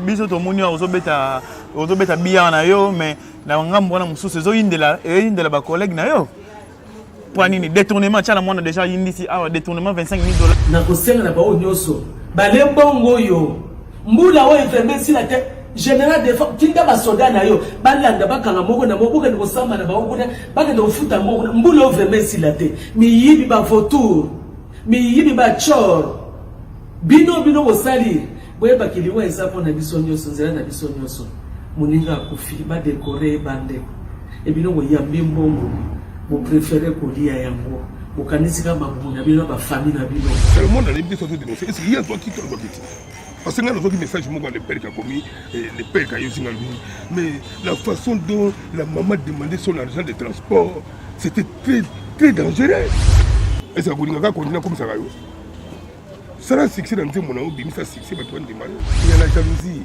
Biso tomoni ozobeta ozobeta billard na yo, mais na ngambo wana mosusu ezoyindela eyindela ba collègue na yo. Mpo nini détournement? Tshala Mwana déjà yindisi awa détournement 25 000 $. Nakosenga na bango nyonso bale mbongo oyo, mbula oyo vraiment esila te. Général Defao, tinda basoda na yo balanda, bakanga moko na moko, bokende kosamba na bango kuna, bakende kofuta mbongo kuna. Mbula oyo vraiment esila te. Miyibi, bavautours, miyibi, bachor, bino bino bosali, boyebaki liwa eza mpona biso nyonso, nzela na biso nyonso. Moninga akufi, badécorer bandeko ebino, boyambi mbongo, bopréférer kolia yango, bokanisi kaka mabumu na bino na bafamille na bino. Le monde ayebi te so todénonce. Est ce que ye azwaki to azwaki te? Parce que ngai nazwaki message moko ya le père kakomi, le père kayosinga alobi, mais la façon dont la maman demandait son argent de transport, c'était très très dangereux. Est ce que akolinga kaka kontina komisaka yo? Sala succès na nzembo na yo, bimisa succès, bato bandima yo. Ya la jalousie,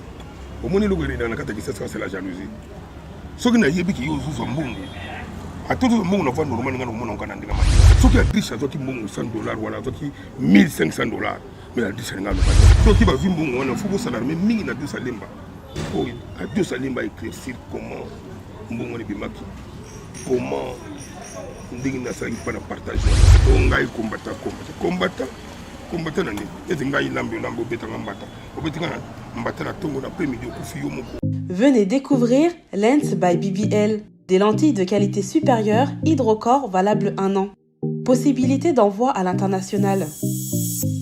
omoni eloko elendaka na kati ya Kisasa, c'est la jalousie. Soki nayebi ke yo ozozwa mbongo, ata ozozwa mbongo na voie normale, ngai nakomona ngo na ndenge mabe. Soki Adriche azwaki mbongo 100 $, wana azwaki 1500 $, mais Adriche alinga aloba te. Soki bazwi mbongo wana, fo bosala arme mingi na Adios Alemba, po Adios Alemba éclaircir comment mbongo wana ebimaki, comment ndenge nasalaki mpa na partage wana. O ngai kombata kombata kombata kombata na ndenge ete ngai lambi olambi, obetanga mbata, obetinga na mbata na ntongo, na après-midi okufi yo moko. Venez découvrir Lens by BBL, des lentilles de qualité supérieure hydrocore valables un an. Possibilité d'envoi à l'international.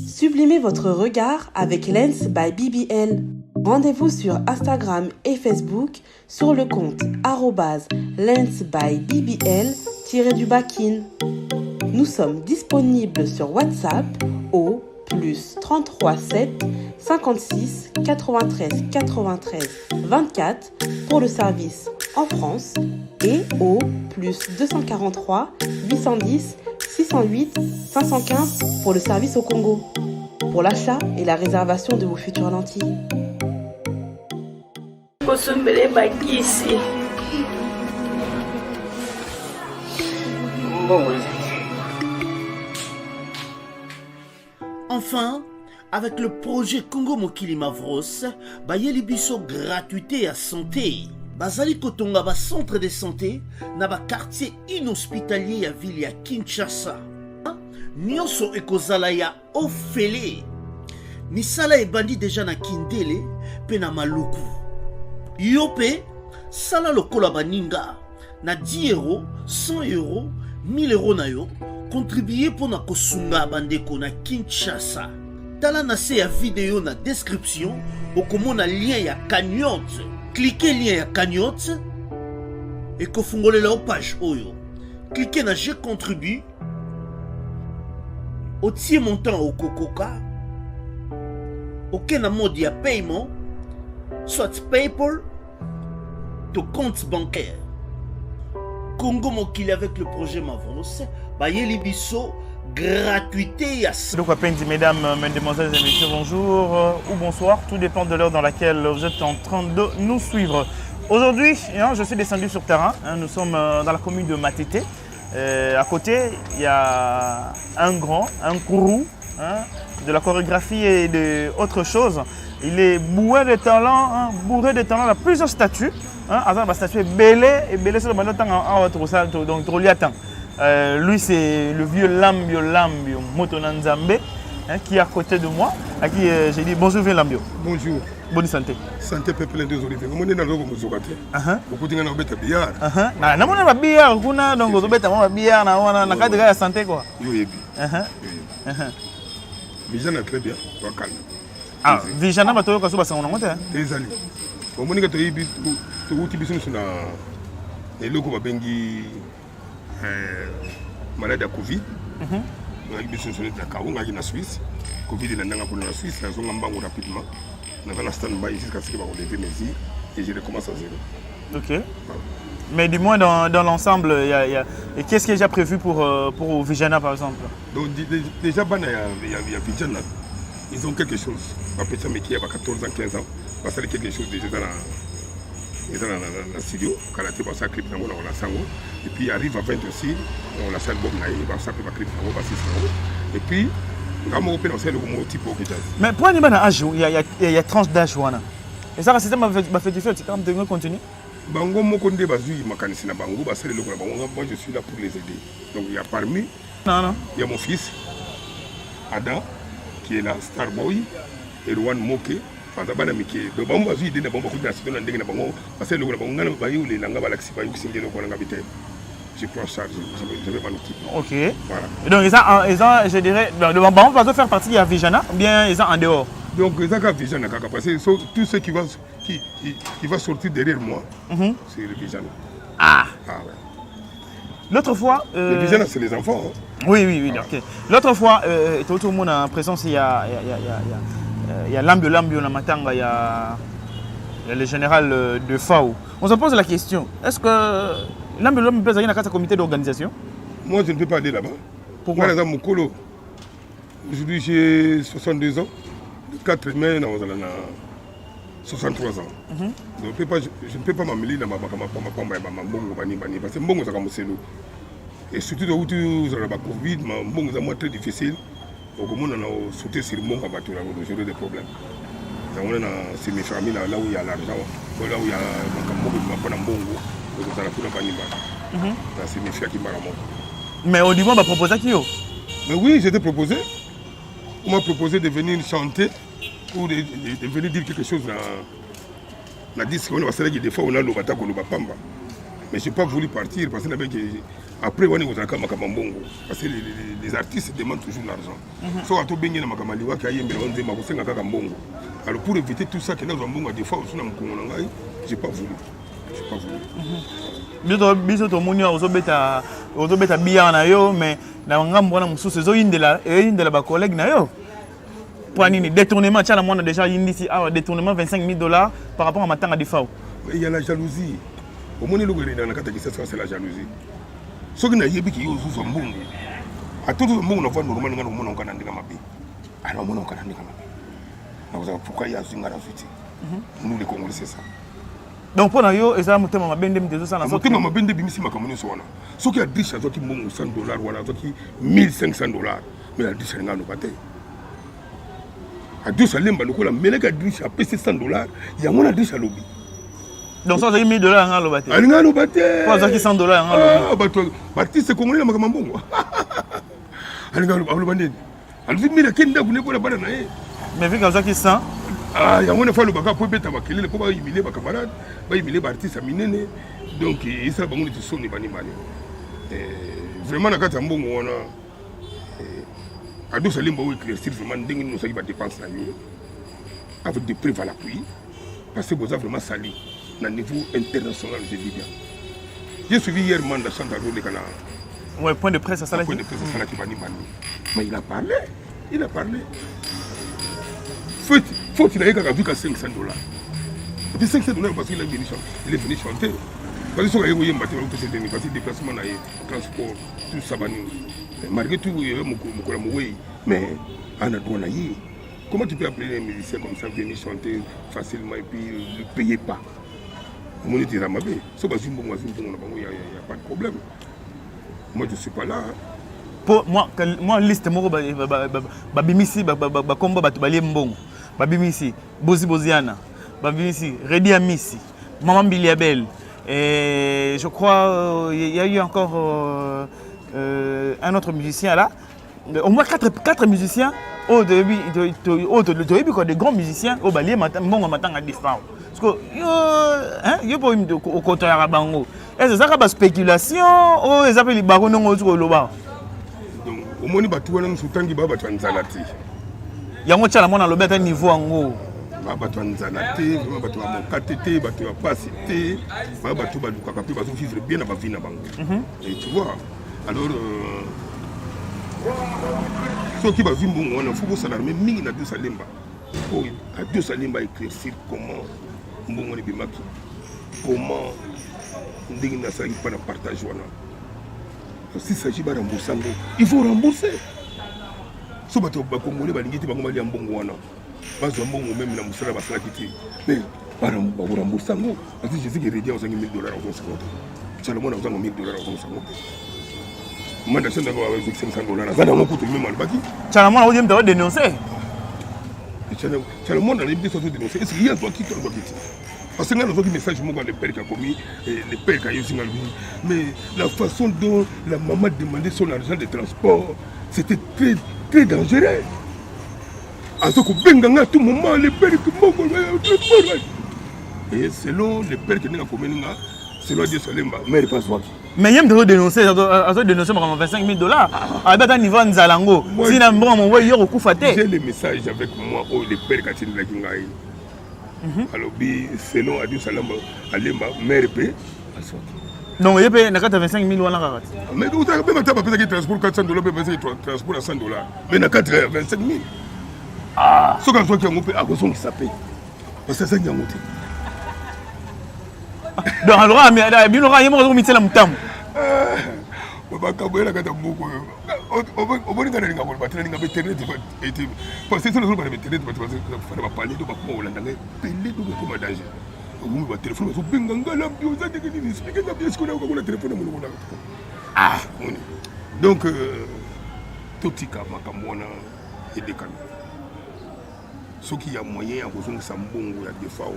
Sublimez votre regard avec Lens by BBL. Rendez-vous sur Instagram et Facebook sur le compte lens by BBL-kin. Nous sommes disponibles sur WhatsApp au +33 7 56 93 93 24 pour le service en France et au +243 810 608 515 pour le service au Congo. Pour l'achat et la réservation de vos futures lentilles. Kosombele bakisi. Mbongo eza. Enfin, avec le projet Congo Mokili Mavros, bayeli biso gratuité ya santé. Bazali kotonga ba centre de santé na ba quartier inhospitalier ya ville ya Kinshasa. Nyonso ekozala ya ofele. Misala ebandi deja na Kindele mpe na Maluku. Yo mpe sala lokola baninga na 10 euro, 100 euro, 1000 euro na yo, contribue mpo na kosunga bandeko na Kinshasa. Tala na se ya video, na description okomona lien ya cagnotte. Clique lien ya cagnotte, ekofungolela yo page oyo. Clique na "Je contribue", otie montant okokoka, oke na mode ya paiement, soit PayPal to compte bancaire. Congo Mokili avec le projet Mavros, bayeli biso gratuité ya Donc, Apendi, mesdames, mesdemoiselles et messieurs, bonjour ou bonsoir, tout dépend de l'heure dans laquelle vous êtes en train de nous suivre. Aujourd'hui, hein, je suis descendu sur terrain, hein, nous sommes dans la commune de Matete. À côté, il y a un grand, un kourou, hein, de la chorégraphie et de autre chose. Il est bourré de talent, hein, bourré de talent, il a plusieurs statuts. Hein, aza ba statut ebele ebele, soki bando ntango awa tokosala donc tokolia temps. Lui, c'est le vieux Lambio Lambio Moto na Nzambe, hein, qui est à côté de moi, à qui j'ai dit bonjour, vieux Lambio. Bonjour. Bonne santé? Santé pepele, désolé, omoni nazoko mozoka te. Okuti ngai na obeta billard. Na namoni ba billard kuna, donc ozobeta mwa ba billard na wana na cadre ya santé quoi. Yo oyebi. Vijana très bien, wakala. Ah, Vijana, bato oyoka so basango nango te. Ezali omoni ka toyebi, towuti biso nyonso na eloko babengi malade ya Covid. Ngaki biso nyonso neti na kao, ngaki na Suisse, Covid elandanga kuna na Suisse, nazonga mbango rapidement, naza na stand by jusqu'à ce que bakolever mesure et je recommence à zéro. Ok. Mais du moins dans l'ensemble, il y a. Et qu'est-ce qui est déjà prévu pour Vijana par exemple? Donc déjà bana ya Vijana, ils ont quelque chose. Bapesa meki ya ba 14 ans, 15 ans, basali quelque chose déjà, eza na studio. Kala te basala clip nango na kolasa yango. Et puis arrive à 20 aussi, on lasa album na ye, basala mpe baclip nango, basisi yango. Et puis nga moko mpe nasala eloko moko type OK Jazz. Mais pour bana âge, il y a tranche d'âge wana. Ezaka système ba feti feti kaka moto continue. Bango moko nde bazwi makanisi na bango, basala eloko na bango. Moi, je suis là pour les aider. Donc il y a parmi, non, non. Il y a mon fils Adam qui est là, Starboy, Erwan Moke, baza bana mike. Donc bango bazwi idée na bango, bakoki na sito na ndenge na bango, basala eloko na bango. Ngai bayolela nga, balakisi, bayokisi nde eloko wana, nga bite. Je prends charge, je vais m'en occuper. Ok. Voilà. Donc ils ont, je dirais, donc, bango va faire partie ya Vijana, bien ils ont en dehors. Donc ils ont Vijana kaka, parce que so, tout ce qui va, qui, qui, qui va sortir derrière moi, c'est le Vijana. Ah. Ah ouais. L'autre fois, Le Vijana, c'est les enfants. Hein. Oui, ah. Ok. L'autre fois, tout le monde en présence, il y a, il y a, il y a, il y a, il y a Lambio Lambio na Matanga, il y a le général de FAO. On se pose la question, est-ce que Lambio Lambio peut aller dans le comité d'organisation? Moi, je ne peux pas aller là-bas. Pourquoi? Moi, Mokolo. Aujourd'hui, j'ai 62 ans. Le 4 mai, nous avons 63 ans. Donc, je ne peux pas m'amener dans ma mbongo bani bani parce que mbongo ça comme c'est Et surtout où tu as la Covid, ma mbongo c'est très difficile. Donc on a sauté sur mbongo bato là, j'aurai des problèmes. Donc on a c'est mes familles là, là où il y a l'argent, là où il y a mbongo ma pas mbongo, donc ça la kuna bani bani. C'est mes filles qui m'a Mais au début, on m'a proposé qui? Mais oui, j'étais proposé. On m'a proposé de venir chanter ou de venir dire quelque chose dans la disque. On a des fois on a le pamba. Mais je n'ai pas voulu partir parce que après on est mbongo parce que les artistes demandent toujours l'argent. So ato bengi na makama liwa ki ayembe na nzemba kosenga kaka mbongo. Alors pour éviter tout ça que nazwa mbongo des fois aussi na mokongo na ngai, j'ai pas voulu. J'ai pas voulu. Biso biso tomoni ozobeta billard na yo, mais na ngambo wana mosusu ezoyindela, eyindela bacollègue na yo. Po nini détournement? Tiala mwana déjà yindisi awa détournement 25 000 $ par rapport à matanga Defao. Il y a la jalousie. Omoni eloko elenda na kati ya Kinshasa, c'est la jalousie. Soki nayebi ki yo ozozwa mbongo, ata ozozwa mbongo na voie normale, nga nakomona oka na ndenge mabe. Ala omona oka na ndenge mabe, nakozala pourquoi ye azwi, nga nazwi te? Nous les Congolais, c'est ça. Donc mpo na yo eza motema mabe nde moto ezosala? Motema mabe nde ebimisi makambo nyonso wana. Soki Adriche azwaki mbongo 100 $ wana, azwaki 1500 $, mais Adriche alinga aloba te. Adriche alemba lokola meleki. Adriche apesi 100 $, yango na Adriche alobi. Donc so azwaki 1000 $ yango aloba te? Alinga aloba te. Po azwaki 100 $ yango alobi? Ah, bato baartiste congolais na makambo mbongo, alinga aloba nini? Alobi 1000, ake ndako ne mpona bana na ye. Mais vu azwaki 100? Ah, yango na fa alobaka po ebeta makelele, mpo bahumilie bacamarade, bahumilie baartiste ya minene. Donc esala bango neti soni bani bani. Vraiment na kati ya mbongo wana, Ados Alemba oyo éclaircir vraiment ndenge nini osalaki badépense na yo avec des preuves à l'appui, parce que boza vraiment sali na niveau international, je dis bien. J'ai suivi hier Manda Chante azoleka na Ouais, point de presse asalaki. Point de presse asalaki bani bani, mais il a parlé, il a parlé. Faute, faute na ye kaka azwika 500 $, et puis 500 $ parce qu'il est venu chanter, il est venu chanter. Parce que soki aye koyemba te, bakopesa ndenge, parce que déplacement na ye, transport, tout ça banini. Malgré tout mokolo ya mowei, mais ana droit na ye. Comment tu peux appeler un musicien comme ça venir chanter facilement et puis ne payer pas? Omoni ete eza mabe. So bazwi mbongo, bazwi mbongo na bango, ya pas de problème. Moi, je suis pas là. Po moi liste moko babimisi, bakombo bato balie mbongo, babimisi Bozi Boziana, babimisi Redi Amisi, Maman Biliabel et je crois il y a eu encore un autre musicien là, au moins quatre musiciens oyo toyebi, oyo toyebi quoi, de grands musiciens oyo balie mbongo matanga Defao. Parce que yo, yo mpo okotoyaka bango, ese ezaka baspéculation oyo eza mpe libako ndongo oti koloba? Donc omoni bato wana mosu otangi, baa bato ya nzala te. Yango tiala mwana alobi ata niveau yango. Baa bato ya nzala te, vraiment bato ya mokate te, bato ya pasi te, baa bato balukaka mpe bazovivre bien na bavie na bango. Et tu vois, alors soki bazwi mbongo wana, faut bosala mingi na Ados Alemba, oyo Ados Alemba éclaircir comment mbongo wana ebimaki, comment ndenge nini asalaki mpa na partage wana. S'il s'agit barembourse yango, il faut rembourser. So bato bakongole balingi te bango balia mbongo wana, bazwa mbongo même na mosala basalaki te, mais bakorembourse yango. Parce que je sais que Redi ozangi 1000 $ ozongisango te, Salomon ozango 1000 $ ozongisango te, Manda Sendako azwaki 500 $ aza nango kutu même alobaki. Tiala mwana oye mta odénonce. Tshala Mwana nayebi te so azodénonce, est ce que ye azwaki to azwaki te? Parce que ngai nazwaki message moko ya le père akomi, le père ayosi ngai, alobi: mais la façon dont la maman demandait son argent de transport, c'était très très dangereux. Aza kobenga ngai à tout moment, le père moko transport. Et selon le père ke ndenge akomeli nga, selon Dieu Salemba, mare mpe azwaki. Mais ye moto azodénonce, azodénonce makambo 25 000 $, ayebi ata niveau ya nzala yango ntina mbongo mowei yo kokufa te. J'ai le message avec moi oyo le père katindelaki ngai. Alobi selon Adieu Salamba Alemba, mare mpe azwaki. Donc ye mpe na kati ya 25 000 wana kaka te? Mais otaka mpe bata bapesaki transport 400 $, mpe bapesaki transport ya 100 $, mais na kati ya 25 000, soki azwaki yango mpe akozongisa mpe, parce que azangi yango te. Donc alors bino kaka ye moko azokomitiela motambo. Makambo ye na kati ya mboka oyo, omoni ngai nalinga koloba te, nalinga bainternet ete, parce que soki nazoloba na bainternet, bato bafanda bapale to bakoma kolanda ngai pele, donc ekoma danger. Okomi batelefone bazobenga ngai: "Lambi, oza ndenge nini? Explique nga bien." Sikoyo nayoka kuna telefone ya monoko na ah moni. Donc totika makambo wana edekana. Soki ya moyen ya kozongisa mbongo ya Defao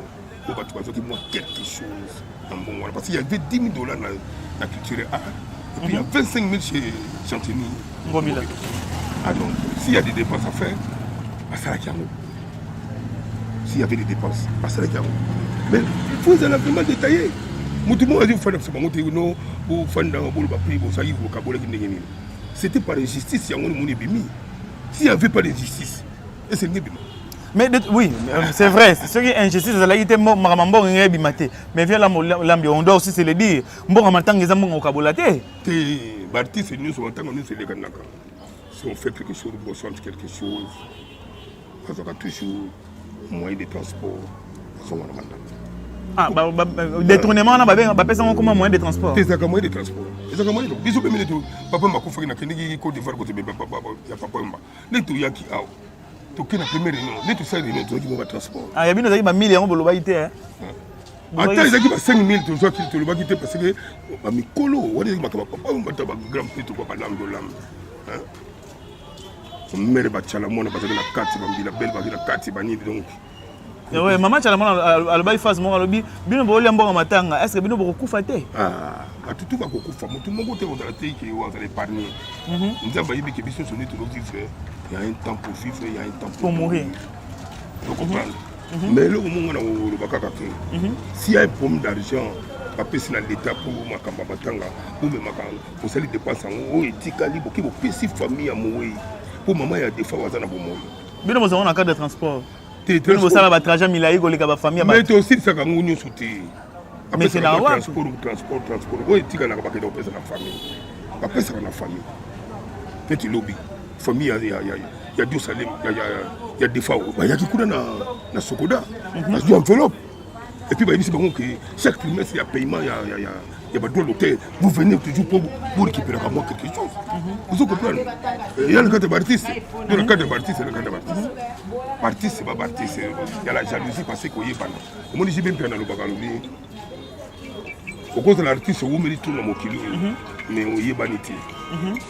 oyo bato bazwaki mwa quelque chose na mbongo wana, parce qu'il y avait 10 000 $ na culture A et puis il y a 25 000 chez Gentini Ngobila. Ah, donc s'il y a des dépenses à faire, basalaki yango. S'il y avait des dépenses, basalaki yango, mais il faut ezala vraiment détaillé. Motu moko azwi kofanda biso bango te, no bofanda boloba mpe bozalaki kokabolaki ndenge nini. C'était par injustice, yango moni ebimi. S'il y avait pas d'injustice, eselingi ebima? Mais oui, c'est vrai, soki injustice ezalaki te, makambo mbongo ngai ebima te. Mais viens Lambi, on doit aussi se le dire, mbongo matanga eza mbongo kokabola te. Te, baartiste nyonso, matanga nyonso elekanaka. Si on fait quelque chose, bochante quelque chose, bazwaka toujours moyen de transport, bazonga na bandako. Ah, détournement wana bapesango koma moyen de transport? Te, ezalaka moyen de transport, ezalaka moyen de biso mpe mine. Papa makufaki, nakendeki Côte d'Ivoire kote ya papa Wemba. Nde toyaki awa, toke na première réunion, nde tosali réunion, tozwaki mo batransport. Ah, ya bino ezalaki bamille, yango bolobaki te, eh? Ata ezalaki ba 5 000, tozwaki, tolobaki te, parce que bamikolo wana ezalaki makambo papa Wemba, ta bagrand mpe tokwa balambi olambi mere batiala mwana bazalaki na kati, bambila bele bazalaki na kati, banini donc. Ouais, mama Tshala Mwana alobaki phase moko, alobi: bino bolia mbongo matanga, est ce que bino bokokufa te? Ah, bato tu bakokufa, motu moko te kozala te ke azala épargne. Nzambe ayebi ke biso nyonso nde tozovivre, il y a un temps pour vivre, il y a un temps pour mourir. Faut comprendre. Mais eloko mongo na koloba kaka ke s'il y a un problème d'argent, bapesi na l'État mpo makambo ya matanga, bomemaka, bosali dépense yango, oyo etikali boke bopesi famille ya mowei, mpo mama ya Defao aza na bomoi. Bino bozango na carte de transport? Te. Bino bosala batrajet milai koleka bafamille ya mais bato. Tosilisaka yango nyonso te. Mais c'est na wapi? Transport, transport, transport, oyo etikalaka bakenda kopesa na famille, bapesaka na famille. Neti lobi, famille ya Diosalem, ya Defao bayaki kuna na Sokoda, bazwi enveloppe et puis bayebisi bango ke chaque trimestre ya paiement ya badroit d'auteur, vous venez toujours pour borécupéraka mwa quelque chose. Ozo comprendre? Ya na kati ya baartiste to na kati ya baartiste, na kati ya baartiste, baartiste ba baartiste ya la jalousie, parce que oyebana. Omoni JB mpe nalobaka, alobi okozala artiste, owumeli to na mokili oyo, mais oyebani te.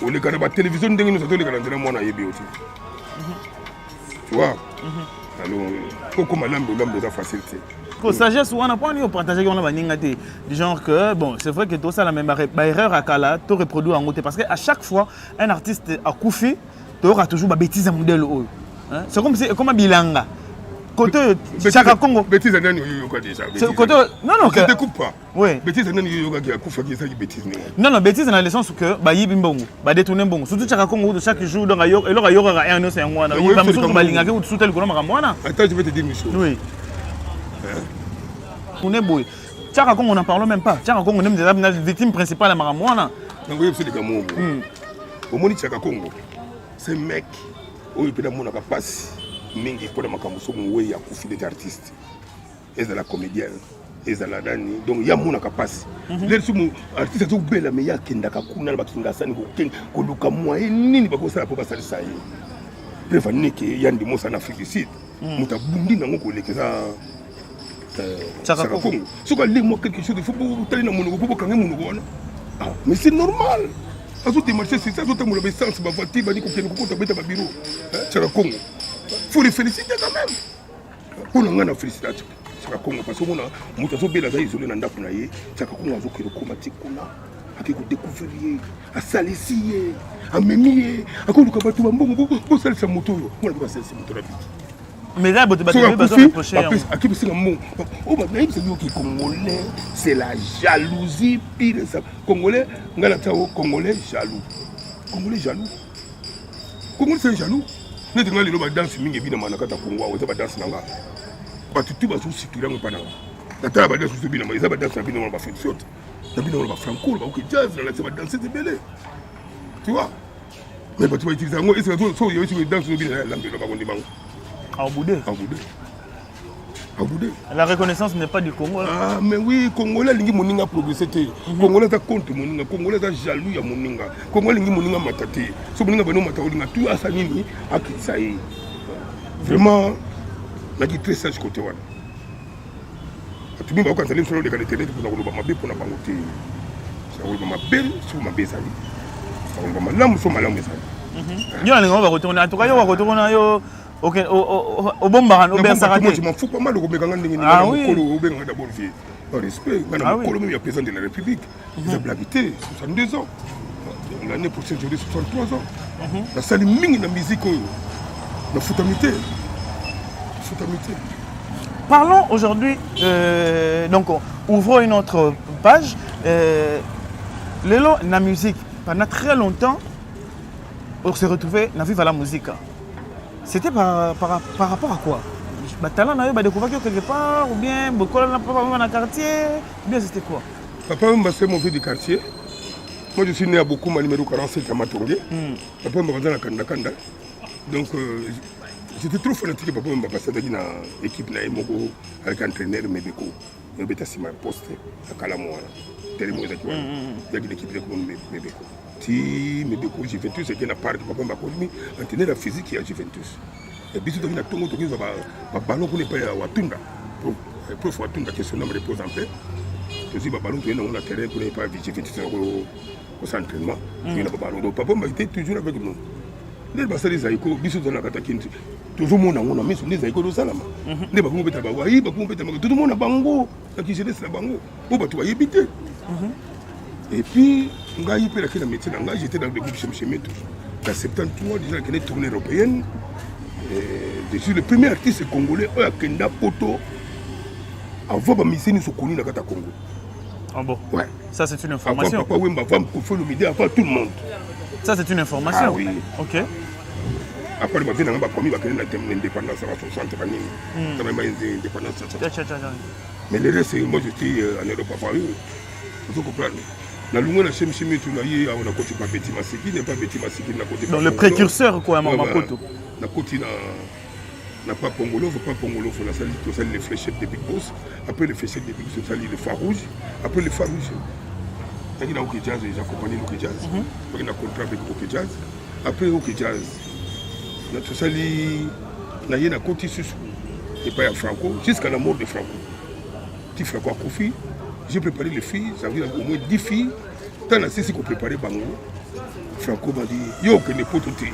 Oleka na batelevizio ndenge nyonso, ate oleka na nzela, mwana ayebi yo te, tu vois? Alors kokoma lambe olambe eza facile te. Ko sagesse wana, mpo nini opartageaki wana baninga te, du genre que bon, c'est vrai que tosala même baerreur ya kala, to reproduire yango te? Parce que à chaque fois un artiste akufi, toyoka toujours babétise ya modèle oyo. Hein? C'est comme si ekoma bilanga côté oyo Chaka Congo. Bêtise nani oyoyoka déjà? C'est côté, non non. Je te coupe pas. Oui. Bêtise nani oyoyokaki akufaki ezalaki bêtise nini? Non non, bêtise na le sens que bayibi mbongo, badétourne mbongo, surtout Chaka Congo kutu chaque jour. Donc eloko ayokaka un nyonso yango wana. Oui, bamosusu c'est balingaki kutu suta likolo makambo wana. Attends, je vais te dire une chose. Oui, on est boye. Chaka Congo, n'en parlons même pas. Chaka Congo nde eza victime principale ya makambo wana. Nango yebisa likambo oyo. Omoni Chaka Congo, c'est un mec oyo mpe namonaka mpasi mingi mpona makambo. So mowei akufi neti artiste, ezala comédien, ezala nani, donc ye amonaka mpasi. Lelo so artiste azobela, me ye akendaka kuna na bakingasani koluka moyen nini bakosala mpo basalisa ye. Preuve aneke ya ndimosa na Afrique du Sud, moto abundi nango koleka eza Chaka Chaka Congo. Congo. Soki alemwa quelque chose, il faut botali na monoko mpo bokange monoko wana. Ah, mais c'est normal, azodémarche, c'est ça, azotambola baessence, bavoiture, bani kokende kokota beta babiro. Chaka Congo. Faut les féliciter quand même. Mpo na ngai na féliciter Chaka Kongo parce que omona moto azobela aza isole na ndako na ye, Chaka Kongo azokende okoma ti kuna ake kodécouvrir ye, asalisi ye, amemi ye, akoluka bato bambongo bosalisa moto oyo, mona basalisi moto na biki. Mais là, bato bazo reprocher yango. Akibisinga mbongo oyo nayebisa yo ke congolais, c'est la jalousie pire. Ça, congolais, ngai natia o congolais jaloux, congolais jaloux, congolais c'est jaloux. Neti ngai lelo, badanse mingi ebinama na kati ya Congo awa eza badanse na nga. Bato tu bazosikila yango epa na nga. Natala badanse mosusu ebinama, eza badanse na bino wana, bafection te na bino wana, bafranco, baOK Jazz, nalakisa badanse ebele, tu vois. Mais bato bautilize yango esika so oyebisi danse ozobina ya lambelo, bakondima yango. Aboudé. Aboudé, aboudé. La reconnaissance n'est pas du Congo. Ah, mais oui, congolais alingi moninga progresser te. Congolais aza contre moninga, congolais aza jaloux ya moninga. Congolais alingi moninga mata te. So moninga bano mata, olinga tu asa nini, akitisa ye. Vraiment, naki très sage côté wana. Bato mingi bakokanisa nde mosala oleka na internet mpona koloba mabe mpona bango te. Koloba mabe so mabe ezali, koloba malamu so malamu ezali. Yo nalinga bakotongona, en tout cas yo bakotongona yo obombaka, obersaka te. Je m'en fous pas mal. Okomeka nga ndenge nini mokolo obengaka d'abord vie par respect. Nga na mokolo même ya président de la République, eza blague te. 62 ans, l'année prochaine j'aurai 63 ans. Nasali mingi na musique oyo, nafutami te, nafutami te. Parlons aujourd'hui, donc ouvrons une autre page. Lelo, la musique, pendant très longtemps, on s'est retrouvé dans Viva la Musique. C'était par rapport à quoi? Bah, talent, na yo, bah, découvert quelque part, ou bien, beaucoup na papa dans le quartier, ou bien c'était quoi? Papa Wemba, c'est mon vieux du quartier. Moi, je suis né à Bokuma, numéro 47 à Matonge. Papa Wemba baza na Kanda Kanda. Donc, j'étais trop fanatique de Papa Wemba parce que na équipe na ye moko avec entraîneur Mebeko. Obeta nsima ya poste ya kalamu wana, telemo ezalaki wana, ezalaki na équipe komona Mebeko ti Mebeko Juventus eke na parc. Papa Wemba akomi entraîneur ya physique ya Juventus. Biso toki na ntongo, tokozwa baballon kuna epai ya Watunda, prof Watunda, que son âme repose en paix. Tozwi baballon, toye nango na terrain kuna epai ya Juventus kosala entraînement, toye na baballon. Donc papa Wemba était toujours avec nous. Nde basali Zaiko, biso toza na kati ya Kinti, tozomona yango na miso nde Zaiko ezosalama, nde bakomi kobeta bawai, bakomi kobeta, tozomona bango na kijeunesse na bango po bato bayebi te. Et puis ngai mpe nake na métier na ngai. J'étais dans le groupe Chemchemeto na 73 déjà, nakende tournée européenne. Je suis le premier artiste congolais oyo akenda poto avant bamusicien nyonso koni na kati ya Congo. Ah bon? Ouais. Ça, c'est une information. Avant Papa Wemba, avant Koffi Olomide, avant tout le monde. Ça, c'est une information. Ah oui. Ok. Après bavie nanga bakomi bakende na indépendance ya ba 60 banini, ba indépendance. Tiens, tiens, tiens. Mais le reste, moi j'étais en Europe avant eux. Ozo comprendre, nalongwe na Chemchemitu, na ye awa, nakoti pa Beti Masikini, pa Beti Masikini nakoti. Donc le précurseur quoi, Mama Poto. Nakoti na pa Pongolovo, pa Pongolovo nasali, tosali les Fléchettes de Big Boss. Après les Fléchettes de Big Boss, tosali le Phare Rouge. Après le Phare Rouge, naki na OK Jazz, j'ai accompagné l'OK Jazz, naki na contrat avec OK Jazz. Après OK Jazz, na tosali na ye, nakoti susu epai ya Franco jusqu'à la mort de Franco. Ti Franco akufi, j'ai préparé les filles, j'avais au moins 10 filles. Ntango nasisi kopréparer bango, Franco m'a dit: yo okende poto te.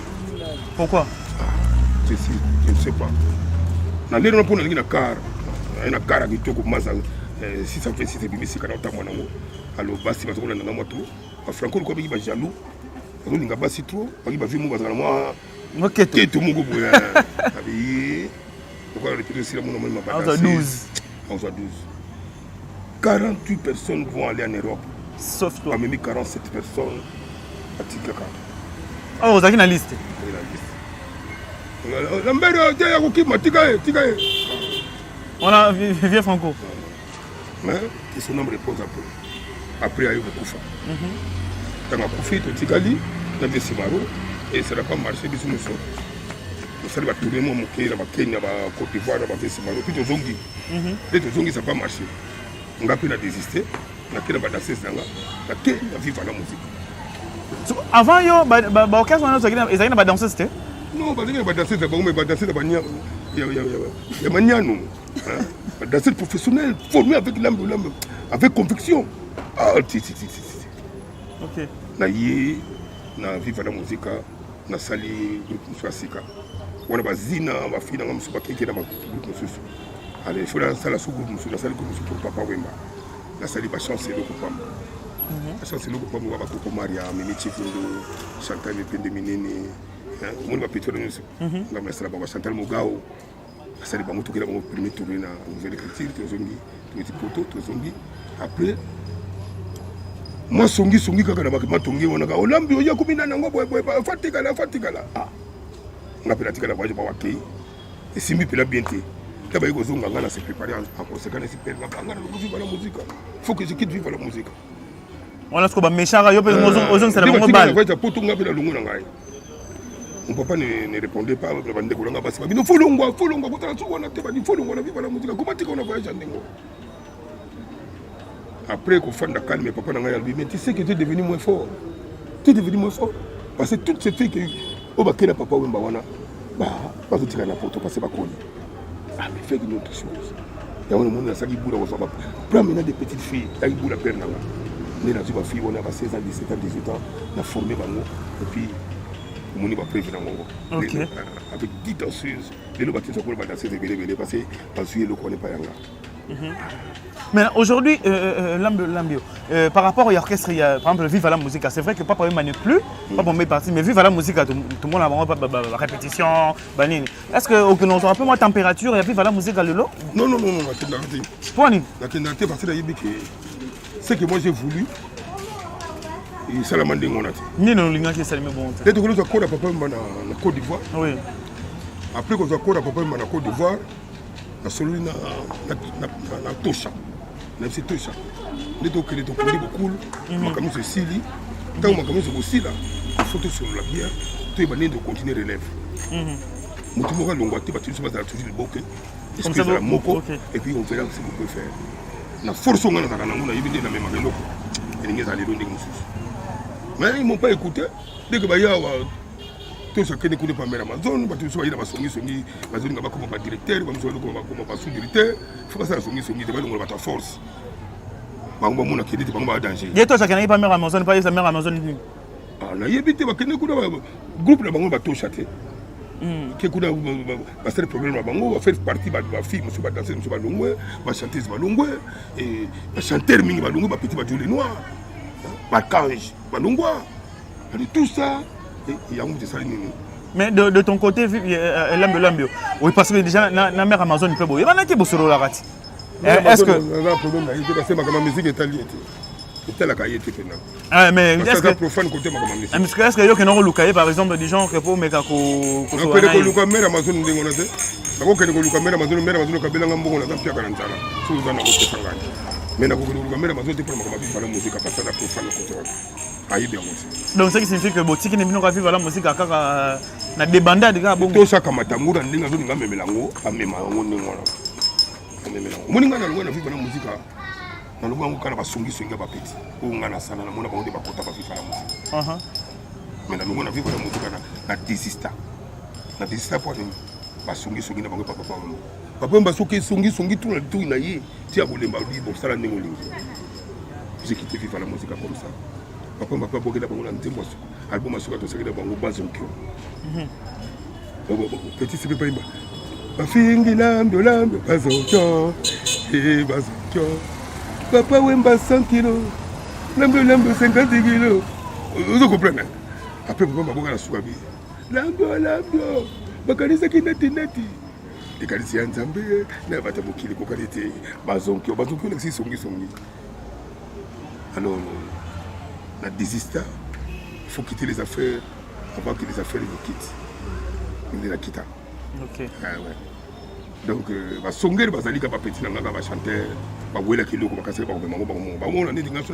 Pourquoi? Je sais, je ne sais pas. Na lelo na mpo nalingi na car na car ya kitoko Mazda 626 ebimi sika na otambo nango. Alo basi bazokolanda nga mwa trop. Bafranco lokola baki bajaloux, bazolinga basi trop, baki bavie mo bazala na mwa Moketo. Keto moko boye abi lokola répété osila mona moni. Azwa 12. Azwa 12. 48 personnes vont aller en Europe. Sauf toi. Bamemi 47 personnes, atikaka. Oh, ozalaki na liste. Lambert te ya kokima, tika ye, tika ye. Wana vieux Franco. Mais que son âme repose un peu. Après aye kokufa. Ntango akufi, totikali na vieux Simaro et ça n'a pas marché. Biso nyonso tosali batournée mwa moke na baKenya, baCôte d'Ivoire na bavieux Simaro, puis tozongi. Nde tozongi, ça pas marché. Nga mpe na désisté, nake na badanseuse na nga, nake na Viva la Musique. So, avant yo baorchestre wana ezalaki na badanseuse te? Non, bazalaki na badanseuse na bango, mais badanseuse ya maniano, badanseuse professionnelle formée avec l'âme, l'âme, avec conviction. Ah, ti ti ti ti ti. Ok. Na ye na Viva la Musique, nasali groupe mosusu ya sika. Wana bazina bafille na nga mosusu bakeke na bagroupe mosusu. Allez, il faut nasala so groupe mosusu, nasali groupe mosusu pour Papa Wemba. Nasali bachance eloko pamba. Bachance eloko pamba, ba bakoko Maria, Mimi Chivundu, Chantal Mipende Minene, omoni bapeti wana nyonso. Ngambo nasala bango, Chantal Mogao. Nasali bango, tokela bango premier tournée na nouvelle écriture, tozongi, toketi poto, tozongi. Après mwa songisongi kaka na matongi wana kaka olambi oya komi na nango boyeboye, fatikala fatikala. Ah, nga mpe natikala voyage, bawakei esimbi mpela bien te. Ta baye kozonga, nga na se préparé en conséquence, esi pere nga na Viva la Musique, faut que je quitte Viva la Musique. Wana siko bameshaka yo mpe ozongisela bango bale. Voyage poto, nga mpe na longo na ngai. Mon papa ne répondait pas. Na bandeko na nga basi babino folongwa, folongwa, kotala so wana te, badi folongwa na Viva la Musique, koma tika wana voyage ya ndenge. Après kofanda calme, papa na ngai alobi: "Mais tu sais que tu es devenu moins fort, tu es devenu moins fort, parce que toutes ces filles que oyo bakela Papa Wemba wana bazotika na poto parce bakoli. Ah, mais fait une autre chose." Yango namoni nasalaki bula kozwa ba prends maintenant des petites filles. Yaki bula père na nga nde nazwi bafille wana ba 16 ans, 17 ans, 18 ans, na formé bango et puis omoni bapreuve nango avec 10 danseuses. Lelo bato nyonso bakolo badanseuse ebele ebele parce que bazwi eloko wana epai yanga. Mais aujourd'hui, Lambio, Lambio, par rapport au orchestre, il y a, par exemple, Viva la Musique, c'est vrai que Papa Wemba n'est plus, Papa Wemba est parti, mais Viva la Musique, tout le monde a vraiment pas répétition, banini. Est-ce que ok, nous un peu moins température, il y a Viva la Musique à lelo? Non, non, non, non, nakendaka te. Poani? Nakendaka te parce que nayebi ke ce que moi j'ai voulu esalama ndenge wana te. Nini olingaki esalemi bongo te? Nde tokoki kozwa koda Papa Wemba na Côte d'Ivoire. Après kozwa koda Papa Wemba na Côte d'Ivoire, nasololi na Tosha, na biso Tosha nde tokende, tokundi bokulu, makambo nyonso esili. Ntango makambo nyonso ekosila, faut tosolola bien, toyeba ndenge tocontinue relève. Motu moko alongwa te, bato nyonso bazala toujours liboke, esprit ezala moko et puis on verra ce qu'on peut faire. Na force oyo nga nazalaka nango, nayebi nde namemaka eloko elingi ezala lelo ndenge mosusu, mais ils m'ont pas écouté. Dès que baya awa, toso akende kuna pamela Amazon, bato mosusu bayi na basongisongi, bazolinga bakoma badirecteur, bamosusu bazokoma bakoma basous-directeur. Faut basala songisongi te, balongola bato ya force, bango bamona kende te, bango baa danger. Ye to azalaki pa mère Amazon, pa yesa mère Amazon nini? Ah, nayebi te. Bakende kuna, groupe na bango batosha te, ke kuna basali problème na bango, bafaire partie bafille mosusu, badanseuse mosusu balongwe, bachanteuse balongwe, bachanteur mingi balongwe, bapeti bajole noir, bakange balongwa. Ali tout ça, yango moto esali nini? Mais de ton côté, Lambio Lambio, oui, parce que déjà, na mère Amazon, peut boye, bana te bosolo kati. Est-ce que naza problème na ye te parce que makambo ya musique etali ye te, etalaka ye te mpena. Ah, mais est-ce que profane côté makambo ya musique? Est-ce que yo kena koluka ye, par exemple, des gens que po meka ko nakende koluka mère Amazon ndenge wana te. Nakokende koluka mère Amazon, mère Amazon okabelanga mbongo, naza mpiaka na nzala, soki oza nakopesa ngai, mais nakokende koluka mère Amazon te mpona makambo ya Viva la Musique parce aza profane côté wana, ayebi yango te. Donc ce qui signifie que botiki na bino ka Viva la Musique kaka na débandade kaka bongo? Tosaka matango na ndenge azolinga amemela yango, amema yango ndenge wana, amemela yango. Omoni ngai nalongwa na Viva la Musique, nalongwa yango kaka na basongisongi ya bapeti oyo ngai nasala, namona bango nde bakota baviva la Musique. Mais nalongwa na Viva la Musique na désista, na désista mpo nini? Basongisongi na bango epa Papa Wemba. Papa Wemba soki esongisongi tuna litoi na ye ti ya kolemba, alobi: "Bosala ndenge olingi." J'ai quitté Viva la Musique comme ça. Papa Wemba mpe abokela bango na nzembo, album asuka tosakela bango Bazonkio. Petit sepe bayimba bafingi Lambio Lambio bazonkio, bazonkio, Papa Wemba 100 kilo, Lambio Lambio 50 kilo. Ozo comprendre? Après papa baboka na suka bi Lambio Lambio bakanisaki neti neti likanisi ya Nzambe na bato ya mokili kokani te. Bazonkio, bazonkio olakisi songisongi. Alors na désista. Il faut quitter les affaires avant que les affaires vous quittent. Nde na kita. Ah, ouais. Donc basongeli bazali kaka bapeti na ngaka, bachanteur bawelaki eloko bakasaki, bakomema ngo bango bamona neti nga so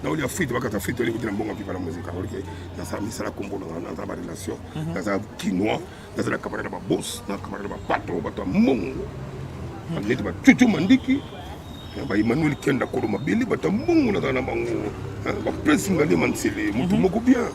naolia frite, bakata frite oleki na mbongo Viva la Musique. Olike nasala misala, kombo na nga, naza barelation, naza kinois, naza na camarade na babos, na camarade na bapatron, bato ya mbongo neti bacucu mandiki, ba Emmanuel Kenda kolo mabele, bato ya mbongo nazala na bango, baprince Ngalema Nsele, motu moko bien.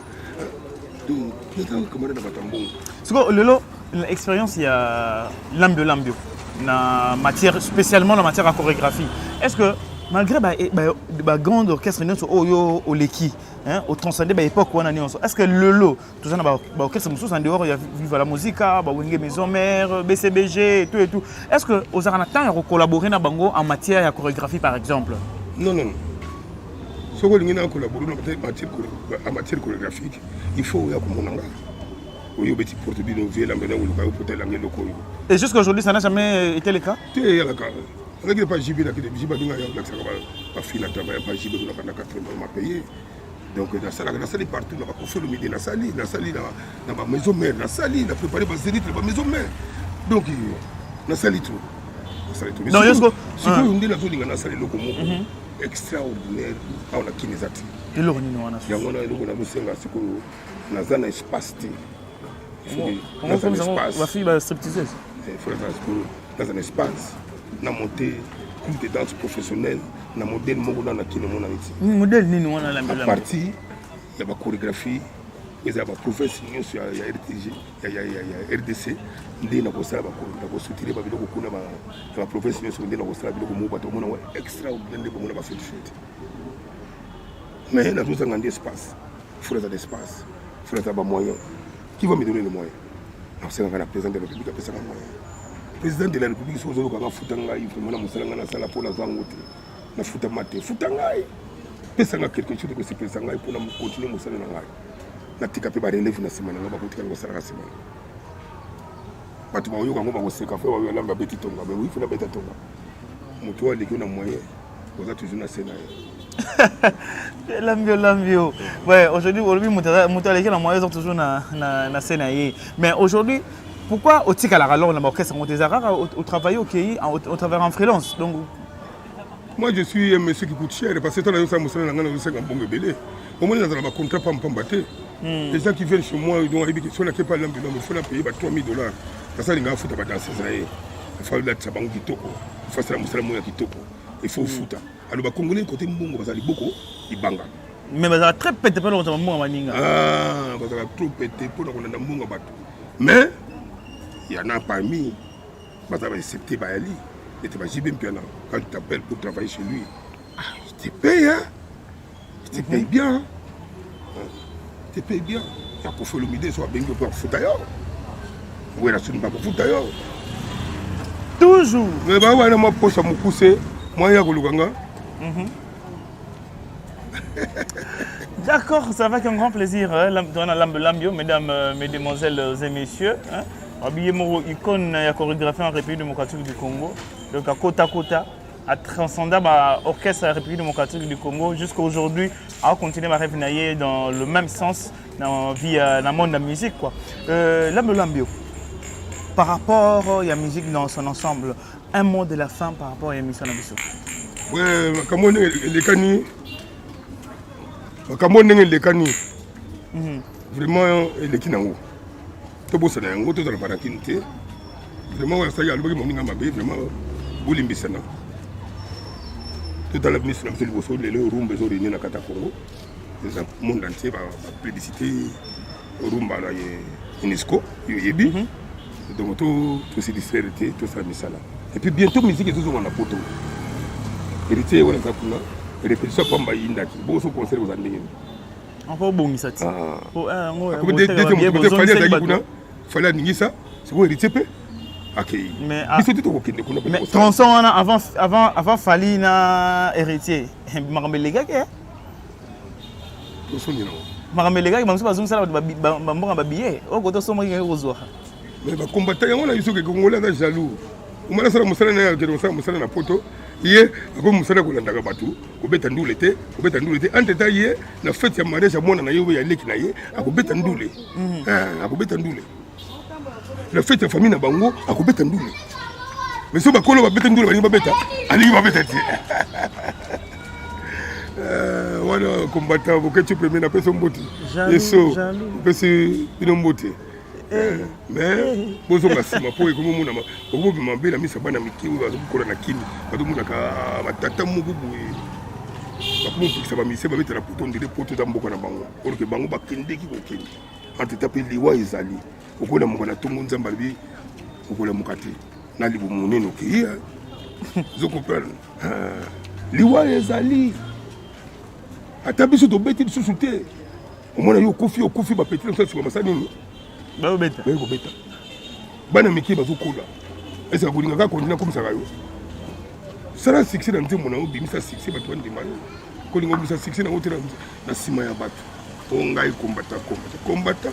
Donc naza camarade na bato ya mbongo. Sikoyo lelo, expérience ya Lambio Lambio na matière, spécialement na matière ya chorégraphie, est ce que Malgré ba, ba, ba grande orchestre nyonso oyo oleki, hein, otranscende ba époque wana nyonso, est ce que lelo toza na baorchestre mosusu en dehors ya Viva la Musica, bawenge Maison Mère, BCBG et tout et tout, est ce que ozalaka na temps ya kocollaborer na bango en matière ya chorégraphie par exemple? Non, non, non. Soki olingi na collaborer na en matière chorégraphique, il faut oya komona nga. Oyo obeti porte bino vielambe na koluka yo pota elanga eloko oyo. Et jusqu'à aujourd'hui, ça n'a jamais été le cas? Te, eyalaka. Azalaki pa JB, nakende JB abenga ya olakisaka bafile na travail pa JB kuna banda 4 mois paye. Donc nasalaka, nasali partout na bakofi Olomide, nasali na bamaison mère, nasali na préparé bazénith na bamaison mère. Donc nasali trop, nasali trop. Sikoyo nde nazolinga nasala eloko moko extraordinaire awa na Kini, eza te. Eloko nini wana? Yango wana eloko nazosenga sikoyo, naza na espace te. Bafille ba stripteaseuse. Sikoyo naza na espace na monte groupe de danse professionnel na modèle moko na Kini emonani ti. Modèle nini wana? À partir ya bachorégraphie eza ya baprovince nyonso ya RTG, ya RDC, nde nakosala, nakosutile babiloko kuna ya baprovince nyonso, nde nakosala biloko moko bato bamona yango extraordinaire, nde bamona bafeti feti. Mais nazozanga nde espace. Faut naza na espace, faut naza bamoyen. Qui va me donner le moyen? Nakosengaka na président de la République apesaka moyen. Président de la République, soki ozolokanga, futa ngai vraiment na mosala ngai nasala, mpo nazwa yango te, nafutama te. Futa ngai, pesanga quelque chose ekosepelisa ngai mpona continue mosala na ngai, natika mpe barelève na nsima na ngai, bakotikala kosalaka nsima na bato bakoyoka yango, bakoseka. Fe bayoya lamba abeti tonga, mais oui, faut nabeta tonga. Moto oyo aleki na moyen, oza toujours na se na ye. Lambio, Lambio. Ouais, aujourd'hui, olobi moto aleki na moyen, oza toujours na se na ye. Mais aujourd'hui, pourquoi otikalaka alors na baorchestre yango te? Eza kaka otravaille, okei otravaille en freelance, donc? Moi, je suis un monsieur qui coûte cher, parce que ntango nazosala mosala na ngai, nazosenga mbongo ebele. Omoni, nazala bacontrat pambapamba te. Les gens qui viennent chez moi, donc ayebi ke so nake pa Lambi Lambi, faut na paye ba 3000 $. Nasalinga afuta badanseuse na ye, faut alatisa bango kitoko, faut asala mosala moko ya kitoko, il faut ofuta. Alors bacongolais, kote mbongo, baza liboko libanga. Mais bazala très pete mpe lokozala mbongo baninga. Ah, bazala trop pete mpona kolanda mbongo ya bato. Mais y en a parmi baza baexcepté, bayali ete ba JB Mpiana. Quand tu t'appelles pour travailler chez lui, ah, il te paye, hein? Il te paye bien, hein? Il te paye bien. Ya Koffi Olomide, so abengi mpo akofuta yo, wera soni bakofuta yo. Toujours. Mais bawana mwa posa mokuse mwa ya koluka nga. D'accord, ça va qu'un grand plaisir. Hein, Lambe Lambio, mesdames, mesdemoiselles et messieurs. Hein, Habillé Moro, icône ya chorégraphie en République démocratique du Congo. Donc à Kota Kota, à transcender ba orchestre de la République démocratique du Congo jusqu'à aujourd'hui, à continuer ma rêve dans le même sens dans vie, dans le monde de la musique, quoi. Lambe Lambio, par rapport à la musique dans son ensemble, un mot de la fin par rapport à l'émission na biso. Ouais, makambo ndenge elekani, makambo ndenge elekani, vraiment eleki nango, tobosana yango, tozala barakini te. Vraiment, oyo asalaki, alobaki moninga mabe, vraiment bolimbisana, totala miso na biso liboso. Lelo rumba ezoréunir na kati ya Congo, eza monde entier, baplébiscité rumba na UNESCO, yo oyebi. Donc tose distraire te, tosala misala. Et puis bientôt musique ezozonga na poto. Héritier wana eza kuna, répétition pamba eyindaki boso, concert koza ndenge nini? Encore obongisa ti. Fally azalaki kuna, Fally aningisa. Sikoyo Héritier mpe akei, biso te tokokende kuna. Mais tronçon wana avant Fally na Héritier, makambo elekaki. Tosoni nango. Makambo elekaki, bamosusu bazongisala bato bambonga babillet oyo kote osomaki kaki kozwa. Mais bakombata yango na biso ke Congolais aza jaloux. Omona, asala mosala na ye, akende kosala mosala na poto, ye akomi mosala kolandaka bato, kobeta ndule te, kobeta ndule te. Entre temps, ye na fête ya mariage ya mwana na ye oyo ya leki na ye, akobeta ndule. Ah, akobeta ndule na fête ya famille na bango, akobeta ndule. Mais so bakolo babeta ndule, balingi babeta, alingi babeta te. Wana combattant Boketshu premier, napesi mbote. Eso opesi bino mbote, mais bozonga nsima mpo ekomi omona okomobima mabe na miso ya bana mike oyo bazokola na Kini. Bazomonaka batata moko boye bakomopekisa bamisie babeta na poto, ndele poto eza mboka na bango, orke bango bakendeki kokende. Entre temps mpe liwa ezali, okolamuka na ntongo, Nzambe alobi okolamuka te na libumu monene, okei, ozo comprendre. Liwa ezali. Ata biso tobeti lisusu te. Omona yo okufi okufi ba petit na sima basali nini? Bayobeta. Baye kobeta. Bana mike bazokola. Ezala kolinga kaka kondina komisaka yo. Sala succès na nzembo na yo, bimisa succès bato bandima yo. Kolinga obimisa succès na yo te na nsima ya bato. O ngai kombata kombata kombata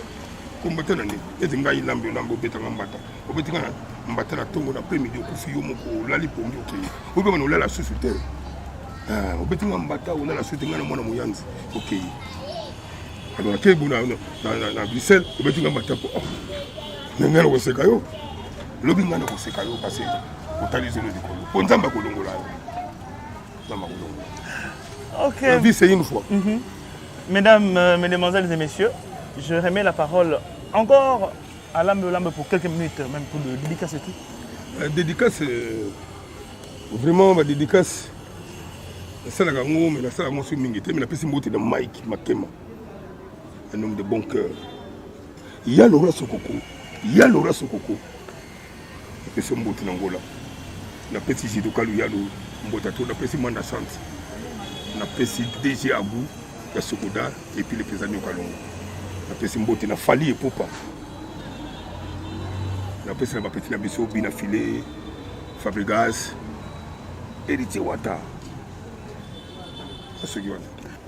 kombata na nini? Ete ngai lambe lambe obetanga mbata. Obeti nga na mbata na tongo na après midi okufi yo moko olali pongi okei. Oyebi bana olala susu te. Ah, obeti nga mbata olala susu te nga na mwana moyanzi okei. Alors nakei bo na, na, na, na Bruxelles obeti nga mbata po oh, na ngai nakoseka yo. Lobi ngai nakoseka yo parce otali zelo likolo. Po Nzambe akolongola yo. Nzambe akolongola. Ok. La vie c'est une fois. Mesdames, mesdemoiselles et messieurs, je remets la parole encore à Lambe Lambe pour quelques minutes, même pour le dédicace et tout. Dédicace, vraiment, ma dédicace, nasalaka yango mais nasalaka yango soki mingi te, mais napesi mbote na Mike Makema, un homme de bon cœur. Ya Laura Sokoko, ya Laura Sokoko, napesi mbote na Ngola, napesi Jido Kalu Yalo mbote to, napesi Manda Sante, napesi DG Agou ya Sokoda et puis le président Nyoka Longo, napesi mbote na Fally Ipupa, napesi na bapeti na biso Bina Filet, Fabregas, Héritier Wata, soki wana.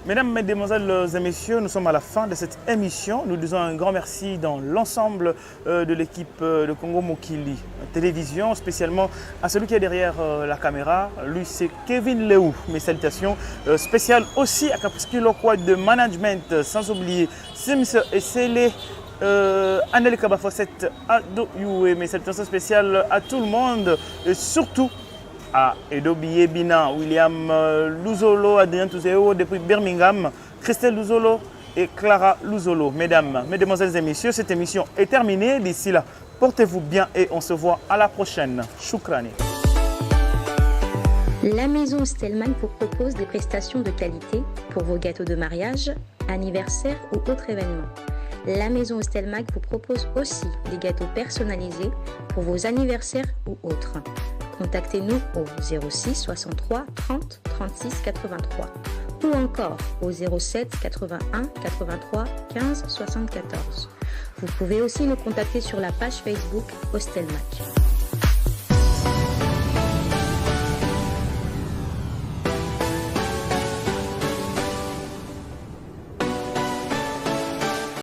Mesdames, Mesdemoiselles et Messieurs, nous sommes à la fin de cette émission. Nous disons un grand merci dans l'ensemble de l'équipe de Congo Mokili Télévision, spécialement à celui qui est derrière la caméra. Lui, c'est Kevin Léou. Mes salutations spéciales aussi à Caprice Lokwa de Management, sans oublier Sims et Sélé, Annel Kabafosset, Ado Yue. Mes salutations spéciales à tout le monde et surtout à Edo Bina, William Luzolo, Adrien Touzeo depuis Birmingham, Christelle Luzolo et Clara Luzolo. Mesdames, Mesdemoiselles et Messieurs, cette émission est terminée. D'ici là, portez-vous bien et on se voit à la prochaine. Shukrani. La Maison Stelman vous propose des prestations de qualité pour vos gâteaux de mariage, anniversaire ou autres événements. La Maison Stelmag vous propose aussi des gâteaux personnalisés pour vos anniversaires ou autres. Contactez-nous au 06 63 30 36 83 ou encore au 07 81 83 15 74. Vous pouvez aussi nous contacter sur la page Facebook Hostelmac.